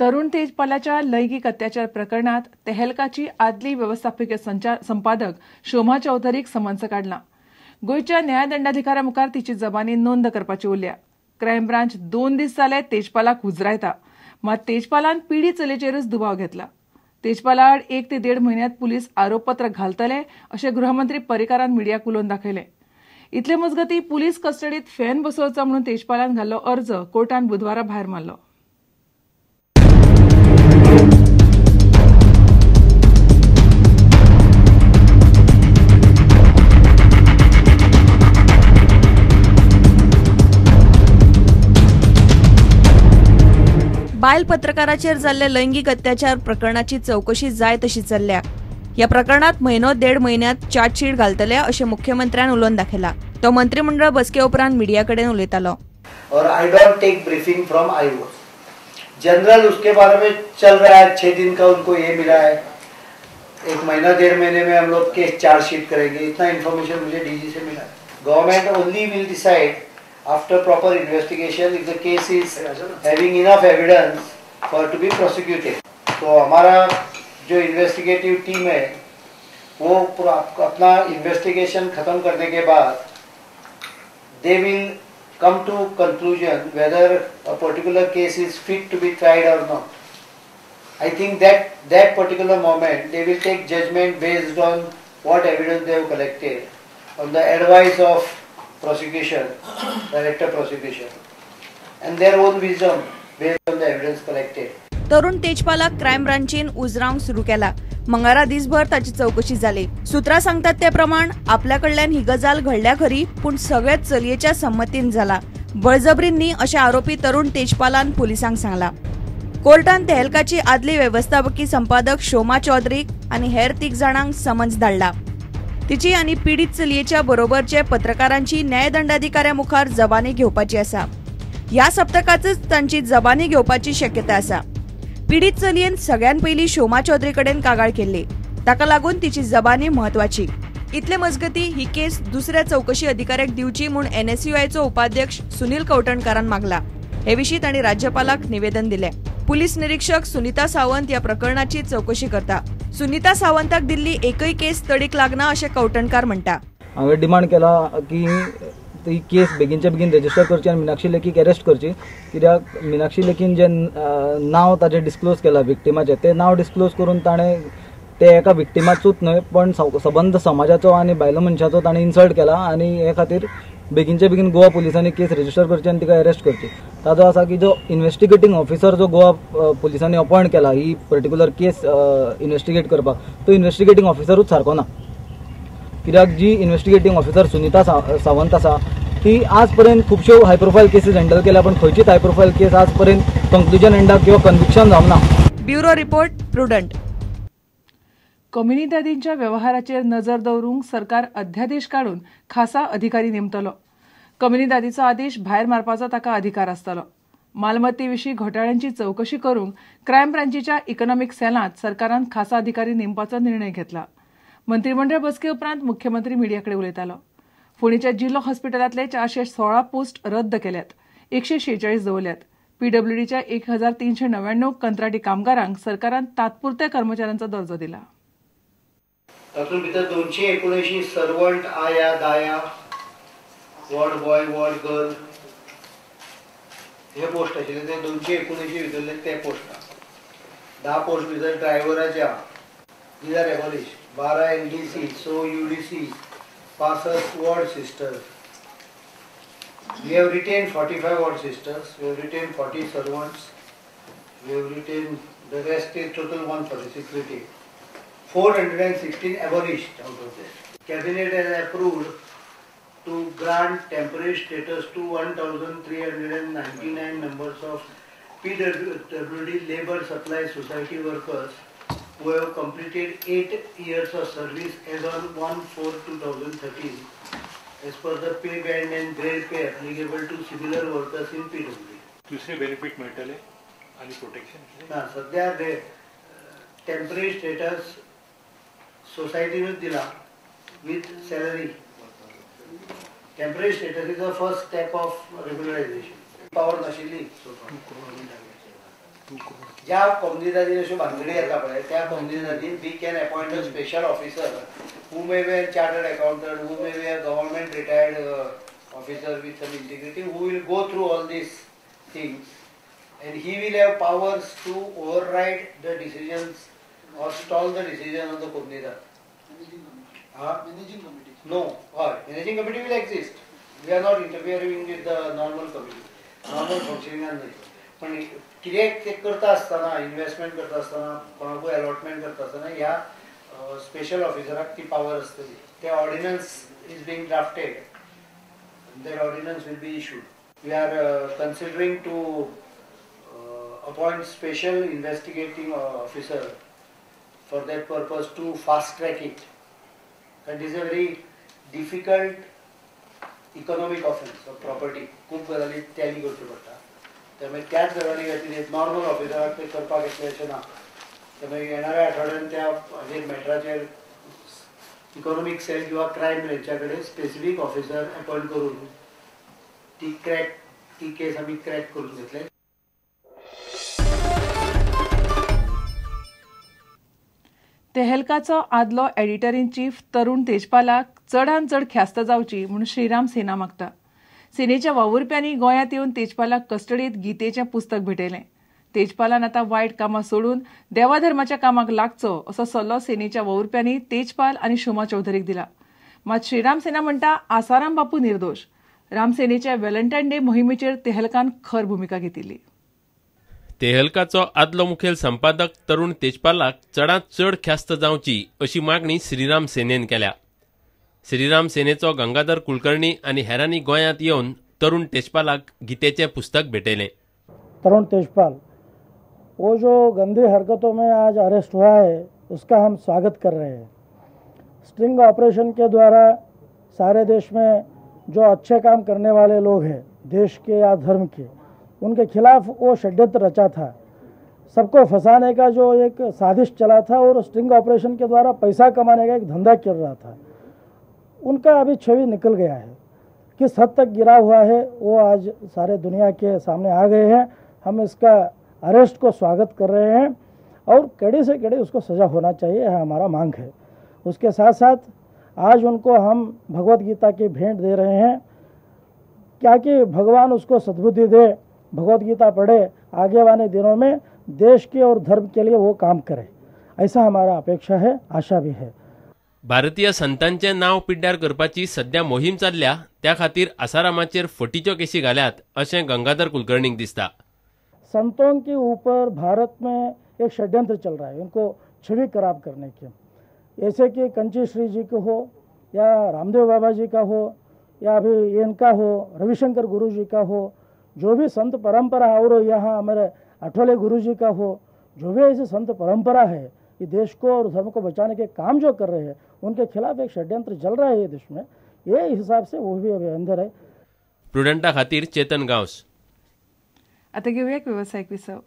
तरुण तेजपालाच्या लैंगिक अत्याचार प्रकरणात तेहलकाची आदली वेवस्थापकीय संपादक शोमा चौधरीक समन्स काडला. गोंयच्या न्यायदंडाधिकाऱ्या मुखार तिची जबानी नोंद करपाची उरल्या. क्रायम ब्रांच 2 दीस जाले तेजपालाक हुजरायता, मात तेजपालान पिडीत चलयेचेरूच दुबाव घेतला. तेजपाला आड 1 ते 1.5 म्हयन्यांत पुलीस आरोपपत्र घालतले अशें गृहमंत्री पर्रीकारान मिडियाक उलोवन दाखयलें. इतले मजगतीं पुलीस कस्टडीत फॅन बसोवचो म्हणून तेजपालान घाल्लो अर्ज कोर्टान बुधवारा भायर मारलो. बायल पत्रकाराचेर जाल्ले लैंगिक अत्याचार प्रकरणाची चवकशी जाय तशी चल्ल्या. ह्या प्रकरणात म्हयनो 1.5 म्हयन्यांत चार्जशीट घालतले अशें मुख्यमंत्र्यान उलोवन दाखयला. तो मंत्रिमंडळ बसके उपरांत मीडिया कडेन उलयतालो. और I don't take briefing from IO. General उसके बारे में चल रहा है, 6 दिन का उनको ये मिला है, 1 महीना 1.5 महीने में हम लोग केस चार्जशीट करेंगे, इतना इन्फॉर्मेशन मुझे डीजी से मिला. Government only will decide after proper investigation if the case is having enough evidence for to be prosecuted. तो हमारा जो investigative team है वो अपना investigation खत्म करने के बाद they will come to conclusion whether a particular case is fit to be tried or not. I think that that particular moment they will take judgment based on what evidence they have collected on the advice of prosecution, director prosecution, and their own wisdom based on the evidence collected. Tarun तेजपालाक crime ब्रांचीन उजरावंक सुरू केला. मंगळारा दिसभर ताची चवकशी जाली. सूत्रां सांगतात ते प्रमाण आपल्या कडल्यान ही गजाल घडल्या खरी, पूण सगळेच चलयेच्या संमतीन जाला, बळजबरीन न्ही अशें आरोपी तरुण तेजपालान पुलिसांक सांगला. कोर्टान तेहलकाची आदली वेवस्थापकी संपादक शोमा चौधरीक आनी हेर 3 जाणांक समन्स धाडला. तिची आनी पीडित चलयेच्या बरोबरचे पत्रकारांची न्यायदंडाधिकाऱ्या मुखार जबानी घेवपाची आसा. ह्या सप्तकांतच तांची जबानी घेवपाची शक्यता आसा. पीडित चलयेन सगळ्यान पयलीं शोमा चौधरी कडेन कागाळ केल्ली, ताका लागून तिची जबानी म्हत्वाची. इतले मजगती ही केस दुसऱ्या चवकशी अधिकाऱ्याक दिवची म्हूण एनएसयूआयचो उपाध्यक्ष सुनील कवठणकारान मागला. हे विशीं तांणी राज्यपालाक निवेदन दिलें. पुलीस निरीक्षक सुनीता सावंत ह्या प्रकरणाची चवकशी करता. सुनीता सावंताक दिल्ली एकय केस तडीक लागना अशें कवठणकार म्हणटा. हांवें डिमांड केला की ती केस बेगीनच्या बेगीन रजिस्टर करची आनी मिनाक्षी लेखीक अरेस्ट करची, कित्याक मिनाक्षी लेखीन जें नांव ताजें डिस्क्लोज केलां विक्टिमाचें, तें नांव डिस्क्लोज करून ताणें ते एका विक्टिमाचूच न्हय पण सबंद समाजाचो आनी बायलो मनशाचो ताणें इन्सल्ट केला आनी हे खातीर बेगीनच्या बेगीन गोवा पुलिसांनी केस रजिस्टर करची आनी तिका अरेस्ट करची. ताजो आसा की जो इन्वेस्टिगेटींग ऑफिसर जो गोवा पुलिसांनी अपॉयंट केला ही पर्टिक्युलर केस इन्वेस्टिगेट करपाक, तो इन्वेस्टिगेटींग ऑफिसरूच सारको ना, कित्याक जी इन्वेस्टिगेटींग ऑफिसर सुनीता सावंत आसा ती आज पर्यंत खुबश्यो हाय प्रोफायल केसीस हँडल केल्या, पण खंयचीच हाय प्रोफायल केस आज पर्यंत कंक्लुजन एंडाक किंवा कन्विक्शन जावंक ना. Bureau report, Prudent. कम्युनिदादींच्या व्यवहाराचेर नजर दवरूंक सरकार अध्यादेश काडून खासा अधिकारी नेमतलो. कम्युनिदादीचो आदेश भायर मारपाचो ताका अधिकार आसतलो. मालमत्ते विशीं घोटाळ्यांची चवकशी करूंक क्रायम ब्रांचीच्या इकॉनॉमिक सेलांत सरकारान खासा अधिकारी नेमपाचो निर्णय घेतला. मंत्रिमंडळ बसके उपरांत मुख्यमंत्री मिडिया कडेन उलयतालो. फोंडेच्या जिल्लो हॉस्पिटलांतले 416 पोस्ट रद्द केल्यात, 146 दवरल्यात. पीडब्ल्यूडीच्या 1399 कंत्राटी कामगारांक सरकारान तात्पुरत्या कर्मचाऱ्यांचो दर्जो दिला. तातूंत भितर 279 सर्वंट, आया, दाया, वॉर्ड बॉय, वॉर्ड गर्ल हे पोस्ट आशिल्ले, ते 279 भितरले ते पोस्ट. 10 पोस्ट भितर ड्रायव्हराच्या, these are abolish, 12 LDC, 100 UDC, 65 ward sisters. We have retained 45 ward sisters, we have retained 40 servants, we have retained the rest is total 146 retained. 416 abolished out of this. Cabinet has approved to grant temporary status to 1,399 members of PWD Labour Supply Society workers who have completed 8 years of service as on 1/4/2013 as per the pay band and grade pay applicable to similar workers in PWD. दुसरे benefit मेळटले आनी protection ना सध्या temporary status सोसायटीनूच दिला with salary. Temporary status is the first step of regularization. Power नाशिल्ली ज्या कोमनिदादीन अश्यो भानगडी जाता पळय त्या कोमनिदादीन we can appoint a special officer who may be a chartered accountant, who may be a government retired officer with some integrity, who will go through all these things and he will have powers to override the decisions or stall the decision of the comunidad. Managing committee? No, managing committee will exist. We are not interfering with the normal committee, normal functioning न्हय. पण कितें ते करता आसतना, investment करता आसतना, कोणाकूय allotment करता आसतना ह्या स्पेशल ऑफिसराक ती पावर आसतली. ते ordinance is being drafted, that ordinance will be issued. We are considering to appoint special investigating officer for that purpose to fast track it. That is a very difficult economic offence of property. खूब गजाली tally करच्यो पडटा, त्यामुळे त्याच गजाली खातीर normal ऑफिसराक ते करपाक येतलें अशें ना. त्यामुळे येणाऱ्या आठवड्यान त्या हाजेर मॅटराचेर इकॉनॉमीक सेल किंवा क्रायम ब्रँचा कडेन स्पेसिफीक ऑफिसर अपॉयंट करून ती केस आमी क्रॅक करून घेतले. तेहलकाचो आदलो एडिटर इन चीफ तरुण तेजपालाक चडान चड ख्यास्त जावची म्हूण श्रीराम सेना मागता. सेनेच्या वावुरप्यांनी गोंयांत येवन तेजपालाक कस्टडीत गीतेचें पुस्तक भेटयलें. तेजपालान आतां वायट कामां सोडून देवाधर्माच्या कामाक लागचो असो सल्लो सेनेच्या वावुरप्यांनी तेजपाल आनी शोमा चौधरीक दिला. मात श्रीराम सेना म्हणटा आसाराम बापू निर्दोश. रामसेनेच्या व्हॅलेंटायन डे मोहिमेचेर तेहलकान खर भुमिका घेतिल्ली. तेहलकाचो आदलो मुखेल संपादक तरुण तेजपालाक चडांत चड ख्यास्त जावची अशी मागणी श्रीराम सेनेन केल्या. श्रीराम सेनेचो गंगाधर कुलकर्णी आनी हेरांनी गोंयांत येवन तरुण तेजपालाक गीतेचें पुस्तक भेटयलें. तरुण तेजपाल वो जो गंदी हरकतों में आज अरेस्ट हुआ है उसका हम स्वागत कर रहे हैं. स्ट्रिंग ऑपरेशन के द्वारा सारे देश में जो अच्छे काम करने वाले लोग हैं देश के या धर्म के, उनके खिलाफ वो षड्यंत्र रचा था. सबको फंसाने का जो एक साजिश चला था और स्ट्रिंग ऑपरेशन के द्वारा पैसा कमाने का एक धंधा चल रहा था, उनका अभी छवि निकल गया है. किस हद तक गिरा हुआ है वो आज सारे दुनिया के सामने आ गए हैं. हम इसका अरेस्ट को स्वागत कर रहे हैं और कड़े से कड़े उसको सज़ा होना चाहिए, यह हमारा मांग है. उसके साथ साथ आज उनको हम भगवत गीता की भेंट दे रहे हैं, क्या कि भगवान उसको सद्बुद्धि दे, भगवत गीता पढ़े, आगे वाले दिनों में देश के और धर्म के लिए वो काम करे, ऐसा हमारा अपेक्षा है, आशा भी है. भारतीय संतांचे नाव पिड्ड्यार करपाची सध्या मोहीम चल्ल्या, त्या खातीर आसारामाचेर फटीच्यो केशी घाल्यात अशें गंगाधर कुलकर्णीक दिसता. संतों के ऊपर भारत में एक षड्यंत्र चल रहा है उनको छवि खराब करने के, ऐसे कि कंची श्री जी को हो या रामदेव बाबा जी का हो या अभी इनका हो, रविशंकर गुरु जी का हो, जो भी संत परंपरा है, और यहाँ हमारे अठौले गुरु जी का हो, जो भी ऐसे संत परंपरा है ये देश को और धर्म को बचाने के काम जो कर रहे हैं उनके खिलाफ एक षड्यंत्र चल रहा है ये देश में, ये हिसाब से वो भी अभी अंदर है. प्रुडंटा खातीर चेतन गांवस. आता घेऊया एक व्यावसायिक विसव.